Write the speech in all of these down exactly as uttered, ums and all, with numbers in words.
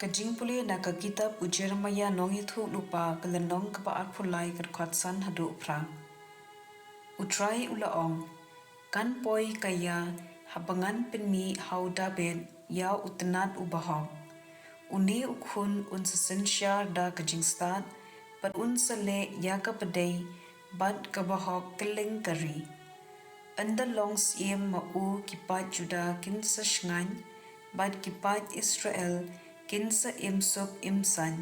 Ka jingpule na ka kitab u Jeremiah nongïathuhlypa, ka lynnong kaba arphew lai, ka dkhot san haduh phra. U Trai u la ong, kan poi ka ïa, haba ngan pynmih ha u Dabid ïa u tnat u bahok. Une u khun un sa synshar da ka jingstad, bad un sa leh ïa kaba dei bad kaba hok kylleng ka ri. Ynda long syiem ma u, ki paid Judah kin sa shngaiñ, bad ki paid Israel kin sa im suk im saiñ,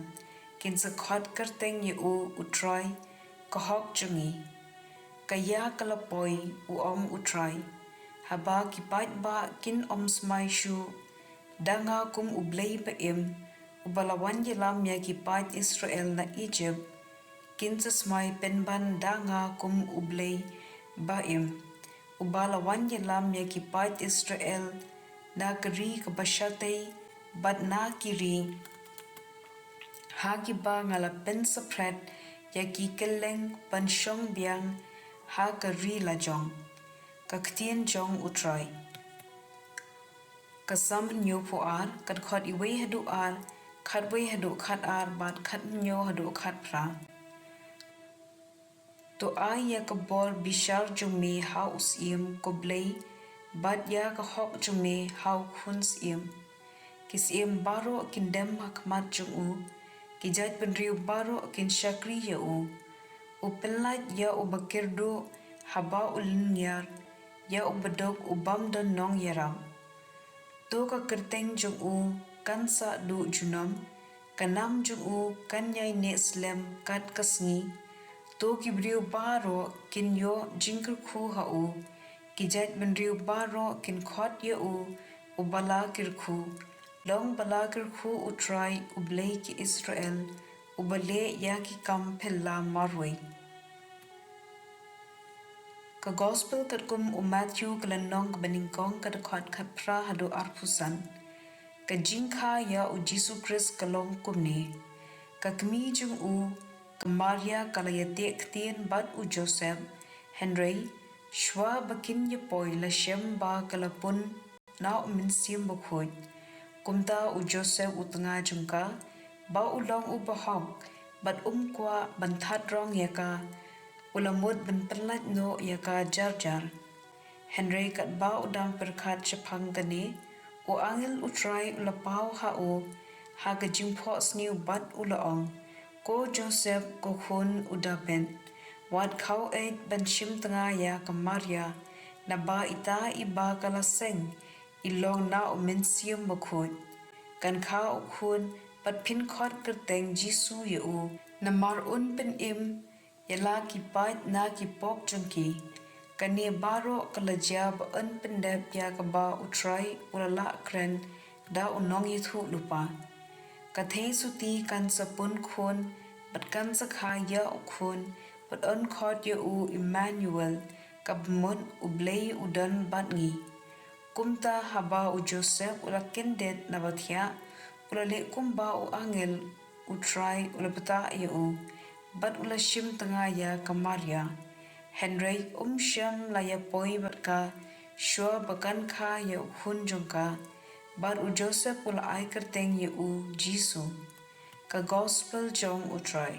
kin sa khot kyrteng ïa u, U Trai, ka hok jong ngi. Ka ïa ka la poi, u ong U Trai, haba ki paidbah kin ym smai shuh da nga kum U Blei ba im, uba la wan ïalam ïa ki paid Israel na Ijipt, kin sa smai pynban da nga kum U Blei ba im, uba la wan ïalam ïa ki paid Israel na ka ri kaba shatei, bad na ki ri ha kiba nga la pynsaphriang ïa ki kylleng ban shong biang ha ka ri lajong. Ka ktien jong U Trai. Ka Salm hynñiewphew ar, ka dkhot wei haduh ar, khatwei haduh khatar, bad khathynñiew haduh khatphra. To ai ïa ka bor bishar jong me ha u syiem, ko Blei, bad ïa ka hok jong me ha u khun syiem. Ki syiem baroh kin dem ha khmat jong u, ki jaitbynriew baroh kin shakri ïa u. U pynlait ïa uba kyrduh haba u lynñiar, ïa uba duk u bym don nongïarap. To ka kyrteng jong u kan sah duh junom, ka nam jong u kan ïai neh slem kat ka sngi. To ki briew baroh kin ïoh jingkyrkhu ha u, ki jaitbynriew baroh kin khot ïa u, uba la kyrkhu. Long ba la kyrkhu U Trai, U Blei ki Israel, uba leh ïa ki kam phylla marwei. Ka Gospel katkum u Matthew, ka lynnong kaba nyngkong, ka dkhot khatphra haduh arphew san. Ka jingkha ïa U Jisu Khrist ka long kumne. Ka kmie jong u, ka Maria, ka la ïateh ktien bad u Joseph, hynrei shuwa ba kin ïa poi la shem ba ka la pun na U Mynsiem Bakhuid. Kumta u Joseph u tnga jong ka, ba u long u bahok, bad um kwah ban thad rong ïa ka, u la mut ban pynlait noh ïa ka jar jar. Hynrei katba u dang pyrkhat shaphang kane, u angel U Trai u la paw ha u ha ka jingphohsniew bad u la ong, Ko Joseph, ko khun u Dabid, wat khaw eit ban shim tnga ïa ka Maria, naba ita iba ka la seng i long na U Mynsiem Bakhuid. Kan kha u khun, bad phin khot kyrteng Jisu ïa u, namar un pynim ïa la ki paid na ki pop jong ki. Kane baroh ka la jia ba yn pyndep ïa kaba U Trai u la lah kren da u nongïathuhlypa. Ka theisotti kan sa pun khun, bad kan sa kha ïa u khun, bad yn khot ïa u Immanuel, kaba mut U Blei u don bad ngi. Kumta haba u Joseph u la kyndit na ba thiah, u la leh kumba u angel U Trai u la batai ïa u, bad u la shim tnga ïa ka Maria. Hynrei um shym la ïa poi bad ka shuwa ba kan kha ïa u khun jong ka, bad u Joseph u la ai kyrteng ïa u Jisu. Ka Gospel jong U Trai.